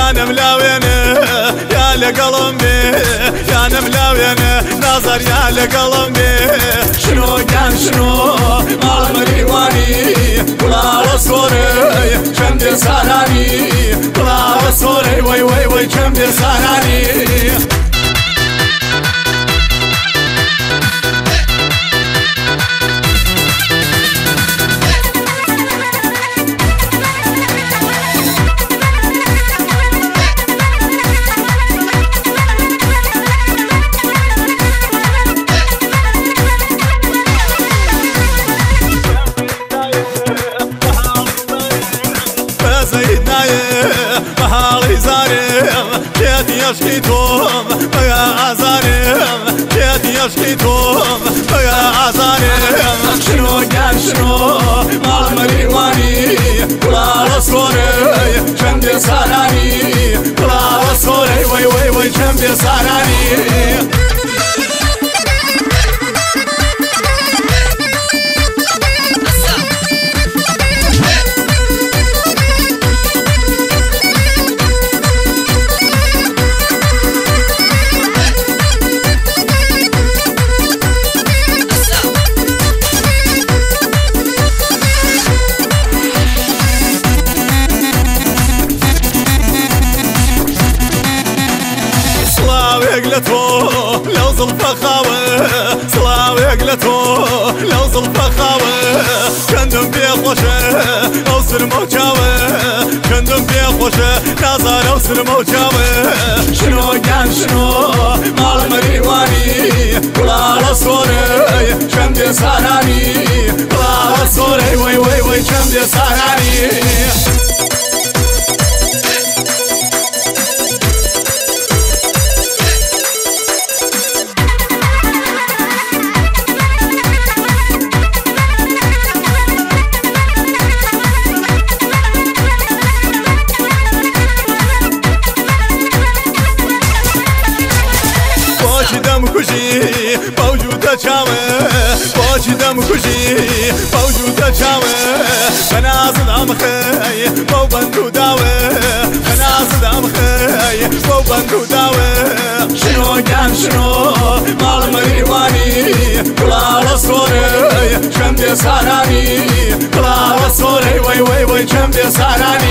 يا نملاوينه يا لقلمي يا نملاوينه نظر يا لقلمي شنو كان شنو مال مريواني ولا صوري كم دي ساراني ولا صوري وي وي وي كم دي ساراني محاڵی زارم کێتی یەشکی تۆم بەگا ئازارم کێتی یەشکی تۆم بەگا ئازارم شنۆ گیان شنۆ ماڵ مەریوانی گوڵاڵە سۆرەی چەند بێ سارانی گوڵاڵە سۆرەی وەی وەی وەی چەند بێ سارانی لو زلفة خاوة سلاويك لتو لو زلفة خاوة كندم بيخوشة أو سرمو جاوة كندم بيخوشة نازار أو سرمو جاوة شنو كان شنو مال مريواني ولا صوري كم دي ساراني ولا صوري وي وي وي كم دي ساراني دم کشی موجود چاوه باشی دم کشی موجود چاوه بناز دم خی بو بندو داوه بناز دم خی بو بندو داوه شنو گان شنو مال مریوانی گوڵاڵە سۆرەی چەند بێ سارانی گوڵاڵە سۆرەی وەی وەی وەی چەند بێ سارانی.